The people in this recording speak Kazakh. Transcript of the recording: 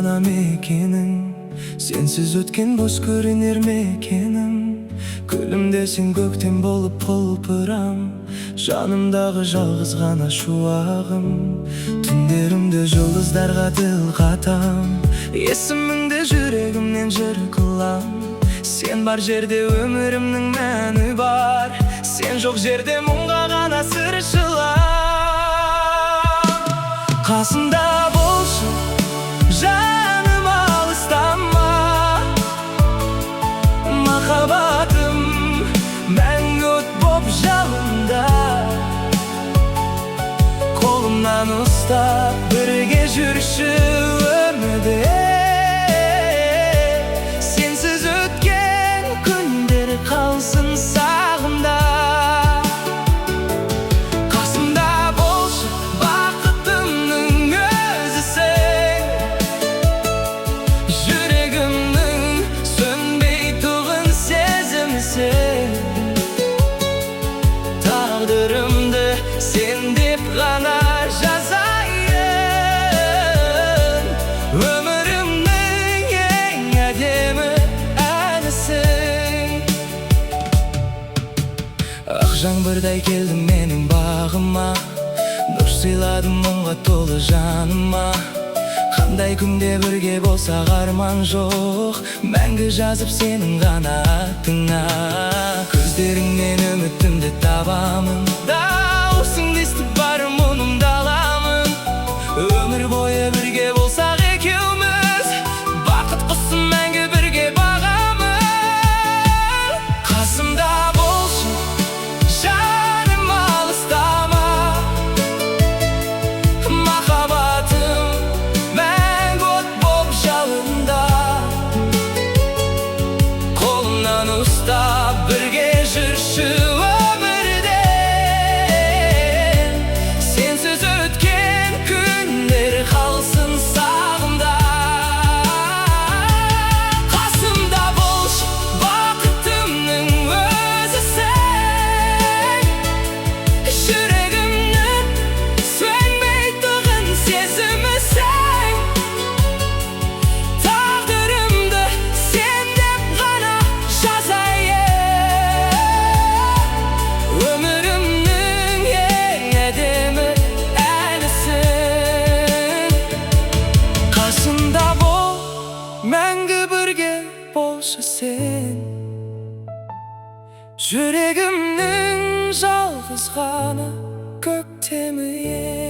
ғана мекенің. Сенсіз өткен бос көрінер мекенім. Күлімдесең, көктем болып құлпырам. Жанымдағы жалғыз ғана шуағым. Түндерімде жұлдыздарға тіл қатам. Есіміңді жүрегімнен жыр қылам. Сен бар жерде өмірімнің мәні бар. Сен жоқ жерде мұңға ғана сыршылам. Қасымда болшы, жаным, алыстама. Махаббатым, мәңгі от боп жалында. Қолымнан ұстап, бірге жүрші өмірде. Сенсіз өткен күндер қалсын сағымда. Қасымда болшы, бақытымның өзісің. Жүрегімнің сөнбейтұғын сезімісің. Тағдырымды сен деп ғана жазайын. Өмірімнің ең әдемі әнісің. Ақ жаңбырдай келдің менің бағыма. Нұр сыйладың мұңға толы жаныма. Қандай күнде бірге болсақ, арман жоқ. Мәңгі жазып сенің ғана атыңа. Көздеріңнен үмітімді табамын. Дауысыңды естіп, бар мұңымды аламын. Өмір бойы бірге болсақ екеуміз, бақыт құсын мәңгі бірге бағамын. Қасымда болшы, жаным, алыстама. Махаббатым, мәңгі от боп жалында. Қолымнан ұстап, бірге жүрші өмірде. Сенсіз өткен күндер қалсын сағымда. Қасымда болшы, бақытымның өзісің. Жүрегімнің сөнбейтұғын сезімісің. Тағдырымды сен деп ғана жазайын. Өмірімнің ең әдемі әнісің. Қасымда бол, мәңгі бірге болшы сен. Жүрегімнің жалғыз ғана көктемі ең.